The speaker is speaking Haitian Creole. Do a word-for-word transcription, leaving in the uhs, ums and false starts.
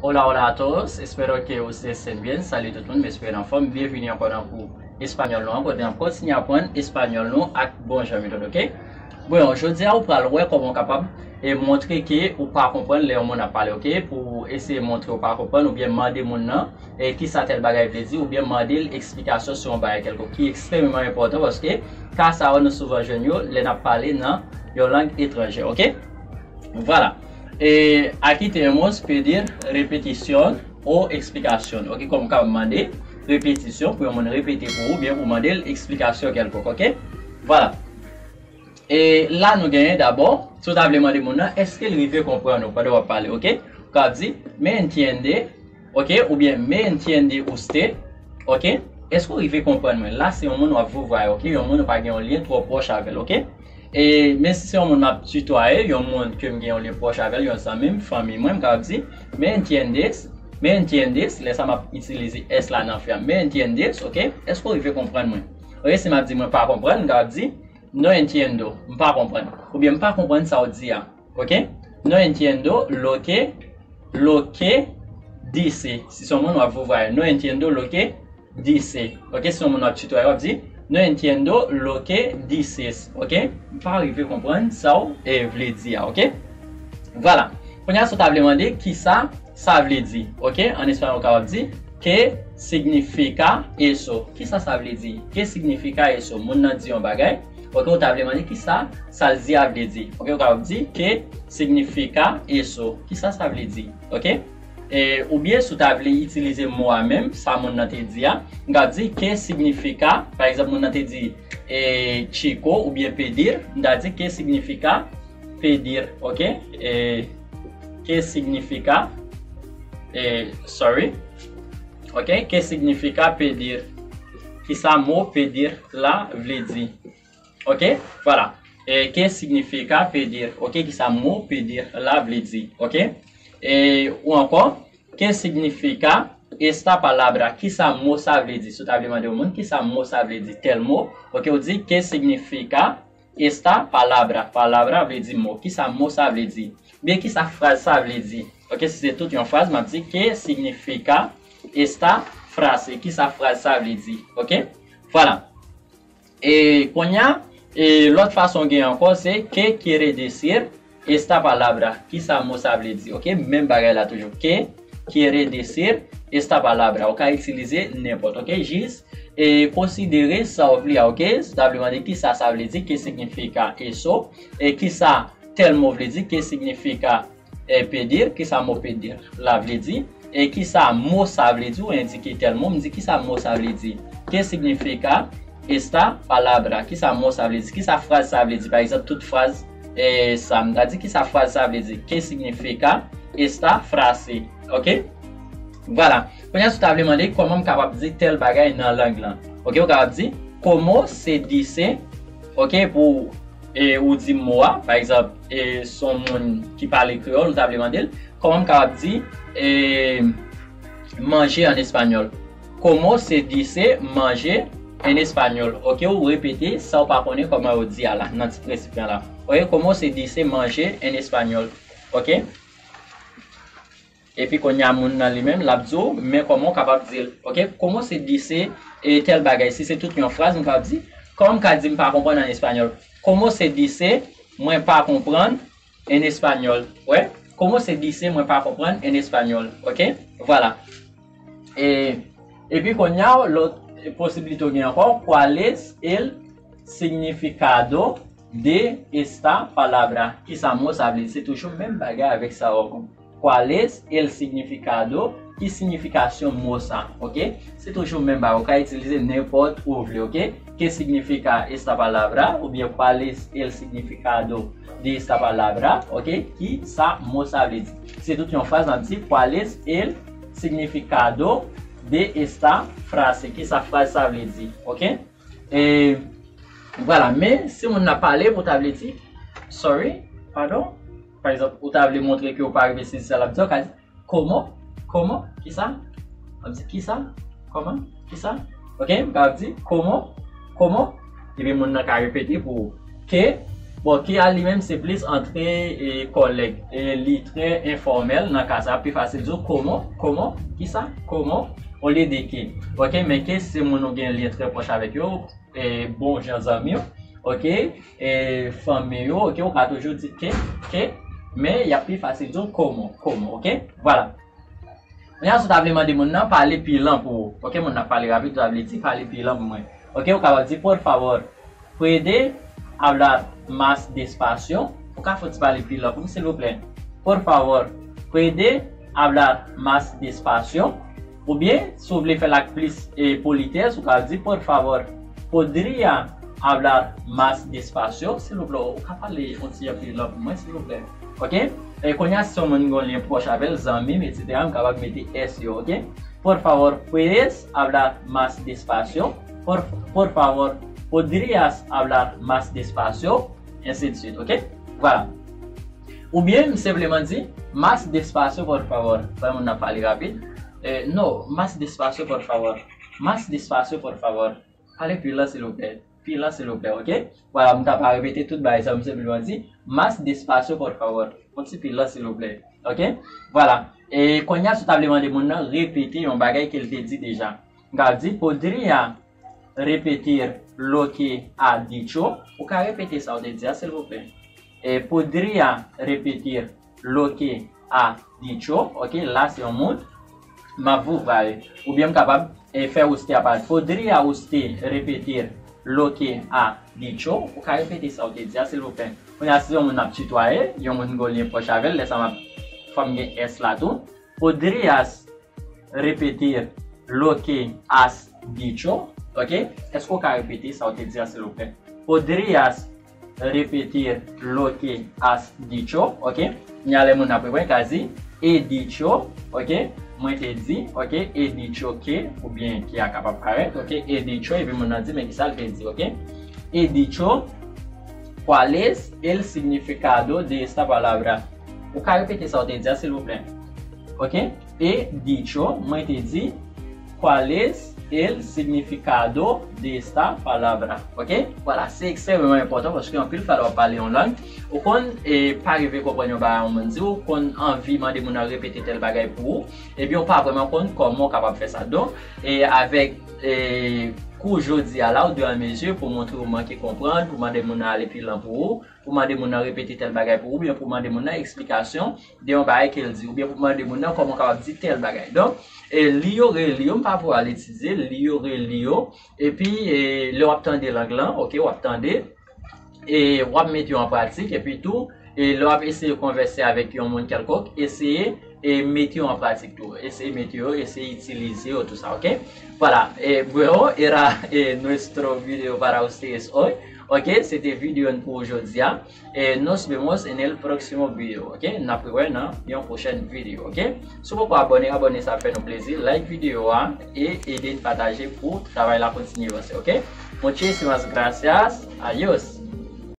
Hola, hola a todos, espero que ustedes estén bien. Salut tout moun, m espere n anfòm. Byenvini ankò nan kou espanyòl nou an, kote n ap kontinye aprann espanyòl nou ak bon jan metòd, oke? Bon, jodi a ou pral wè kòman w kapab e montre ke ou pa konprann lè yon moun ap pale, oke? Pou eseye montre ou pa konprann oubyen mande moun nan e kisa tèl bagay vle di oubyen mande l eksplikasyon sou yon bagay kèlkonk ki ekstrèmeman enpòtan paske ka sa yo nou souvan jwenn yo lè n ap pale nan yon lang etranje, oke? Voilà. E aquí tenemos pedir repetición o explicación. Oke, kòm ou kapab mande repetisyon pou yon moun repete pou ou, oubyen pou mande l eksplikasyon kèlkonk, oke? Voilà. E la nou genyen dabò, si w ta vle mande moun nan, èske l rive konprann ou pandan w ap pale, oke? Ou kapab di, me entiende, oke? Oubyen me entiende usted, oke? Èske w rive konprann mwen? La se yon moun w ap vouvwaye, oke? Yon moun ou pa gen yon lyen twò pwòch avè l, oke? E, men si se yon moun m ap titwaye, yon moun ke m gen yon lyen pwòch avè l, yon zanmi m, fanmi mwen, m kapab di, me entiendes, me entiendes, lè sa m ap itilize s la nan frè a, me entiendes, oke? Èske w rive konprann mwen? Oke, si m ap di mwen pa konprann, m kapab di, no entiendo, m pa konprann. Oubyen m pa konprann sa w di a, oke? No entiendo lo que, lo que dice. Si se yon moun w ap vouvwaye, no entiendo lo que dice. Oke, si yon moun w ap titwaye, w ap di, no entiendo lo que dices. Oke? M pa rive konprann sa w e vle di a, oke? Voilà. Kounye a, si w ta vle mande kisa sa vle di, oke? An espanyòl, ou kapab di, ¿qué significa eso? Kisa sa vle di? ¿Qué significa eso? Moun nan di yon bagay, oke? Ou ta vle mande kisa sa l di a vle di, oke? Ou kapab di, ¿qué significa eso? Kisa sa vle di? Oke? E, oubyen si w ta vle itilize mo a menm, sa moun nan te di a, m ka di, ¿qué significa? Pa egzanp, moun nan te di, e, chico oubyen pedir, m ta di, ¿qué significa pedir? Oke? E, ¿qué significa? E, sorry. Oke? ¿Qué significa pedir? Kisa mo pedir la vle di? Oke? Voilà. E, ¿qué significa pedir? Oke? Kisa mo pedir la vle di? Oke? E, ou ankò, ¿qué significa esta palabra? Kisa mo sa vle di? Si w ta vle mande yon moun, kisa mo sa vle di? Tèl mo. Oke, ou di, ¿qué significa esta palabra? Palabra vle di mo. Kisa mo sa vle di? Oubyen kisa fraz sa vle di? Oke, si se tout yon fraz, m ap di, ¿qué significa esta frase? Kisa fraz sa vle di? Oke? Voilà. E kounye a, e lòt fason gen ankò, se ¿qué quiere decir esta palabra? Kisa mo sa vle di? Oke, menm bagay la toujou. ¿Qué quiere decir esta palabra? Ou ka itilize nenpòt, oke? Jis, e konsidere sa w vle a, oke? Si w ta vle mande kisa sa vle di, ¿qué significa eso? E kisa tèl mo vle di, ¿qué significa, e pedir? Kisa mo pedir la vle di? E kisa mo sa vle di? Ou endike tèl mo, m di kisa mo sa vle di? ¿Qué significa esta palabra? Kisa mo sa vle di? Kisa fraz sa vle di? Pa egzanp, tout fraz, e, sa, m ta di kisa fraz sa vle di? ¿Qué significa esta frase? Oke? Voilà. Kounye a, si w ta vle mande kòman m kapab di tèl bagay nan lang lan. Oke, ou kapab di, ¿cómo se dice? Oke, pou, e, ou di mo a, pa egzanp, e, se yon moun ki pale kreyòl, ou ta vle mande l, kòman m kapab di, e, manje an espanyòl? ¿Cómo se dice manje en español? Oke, ou repete sa w pa konnen kòman yo di a la, nan ti prensip lan la. Oke, ¿cómo se dice manje en español? Oke? Epi kounye a moun nan li menm, l ap di w, men kòman w kapab di l. Oke? ¿Cómo se dice, e, tèl bagay? Si se tout yon fraz, m kapab di, kòman m ka di m pa konprann an espanyòl? ¿Cómo se dice mwen pa konprann en español? Wè? ¿Cómo se dice mwen pa konprann en español? Oke? Voilà. E, epi kounye a, lòt posiblite w gen ankò, ¿cuál es el significado de esta palabra? Kisa mo sa vle di? Se toujou menm bagay avèk sa yo. ¿Cuál es el significado? Ki siyifikasyon mo sa? Oke? Se toujou menm bagay. Ou ka itilize nenpòt ou vle, oke? ¿Qué significa esta palabra? Oubyen, ¿cuál es el significado de esta palabra? Oke? Kisa mo sa vle di? Se tout yon fraz, n ap di, ¿cuál es el significado de esta frase? Kisa fraz sa vle di? Oke? E, vwala, men si moun nan pale pou ta vle di, sorry, padon, pa egzanp, ou ta vle montre ke ou pa rive sezi sa l ap di, ou ka di, ¿cómo? ¿Cómo? Kisa? W ap di, kisa? Kòman? Kisa? Oke, m ka di, ¿cómo? ¿Cómo? Epi moun nan ka repete pou ou. ¿Qué? Bon, ke a li menm se plis antre e, kòlèg. E li trè enfòmèl nan ka sa, pi fasil di w comment, comment, kisa, comment, olye de ke. Ok, men ke se moun ou gen lyen trè pwòch avèk yo, e bon jan zanmi w, ok, e fanmi yo, ok, ou ka toujou di ke, ke, men y ap pi fasil di w comment, comment, ok? Vwala. Kounye a, si w ta vle mande moun nan pale pi lan pou ou. Ok, moun nan ap pale rapid, ou ta vle di pale pi lan pou mwen. Ok, ou kapab di, por favor, puede hablar más despacio? Ou ka fè w ti pale pi lan pou m, silvouplè? Por favor, puede hablar más despacio? Oubyen, si w vle fè l ak plis e, politès, ou ka di, por favor, podría hablar más despacio, silvouplè? Ou ka pale yon ti jan pi lan pou mwen, silvouplè? Ok? E kounye a, si yon moun gen yon lyen pwòch avè l, zanmi m, etsetera, m kapab mete S yo, ok? Por favor, puedes hablar más despacio? Por, por favor, podrías hablar más despacio? Ensi de suite, ok? Vwala. Oubyen, m senpleman di, más despacio, por favor. Fè moun nan pale rapid. Eh, no, más despacio, por favor. Más despacio, por favor. Pale pi lan, silvouplè. Pi lan, silvouplè, ok? Vwala, m ta pa repete tout bagay sa, m senpleman di, más despacio, por favor. Yon ti pi lan, silvouplè. Ok? Vwala. E kounye a, si w ta vle mande moun nan repete yon bagay ke l te di deja, m ka di, podría repetir lo que ha dicho? Ou ka repete sa w te di a, silvouplè? Eh, podría repetir lo que ha dicho? Ok, la se yon moun. M ap vouvray. Oubyen m kapab e fè usted apa. Podría usted repetir lo que ha dicho? Ou ka repete sa w te di a, silvouplè? Kounye a, si yon moun ap titwaye, yon moun gen lyen pwòch avè l, lè sa m ap fò m gen S la tou. Podrías repetir lo que has dicho? Ok? Èske w ka repete sa w te di a, silvouplè? Podrías repetir lo que has dicho, ok? Kounye a lè moun ap reponn, ka di, he dicho, ok? Mwen te di, ok? He dicho que, oubyen que a kapab parèt, ok? He dicho, epi moun nan di, men kisa l te di, ok? He dicho, ¿cuál es el significado de esta palabra? Ou ka repete sa w te di a, silvouplè? Ok? He dicho, mwen te di, ¿cuál es el significado de esta palabra? Ok? Vwala, se ekstrèmeman enpòtan paske anpil fwa lè w ap pale yon lang, ou konn e, pa rive konprann yon bagay yon moun di w, ou konn anvi mande moun nan repete tèl bagay pou ou, ebyen ou pa vrèman konn kòman w kapab fè sa. Donk, e, avèk e, kou jodi a la, ou de an mezi pou montre ou manke konprann, pou mande moun nan ale pi lan pou ou, pou mande moun nan repete tèl bagay pou ou, oubyen pou mande moun nan eksplikasyon de yon bagay ke l di, oubyen pou mande moun nan kòman w kapab di tèl bagay. Donk, e, li yo, reli yo, m pa pou al etidye, li yo, reli yo, epi e, lè w ap tande lang lan, ok, w ap tande, e w ap mete yo an pratik, epi tou, e lè w ap eseye konvèse avèk yon moun kèlkonk, eseye e mete yo an pratik tou. Eseye mete yo, eseye itilize yo, tou sa, ok? Vwala, e bueno, era e, nuestro video para ustedes hoy. Ok, se te videyo n pou jodi a. E nos vemos en el próximo video, ok? N ap rewè nan yon pwochèn videyo, ok? Si w poko abòne, abòne, sa ap fè nou plezi. Like videyo a e ede n pataje pou travay la kontinye vanse, ok? Muchísimas gracias. Adios.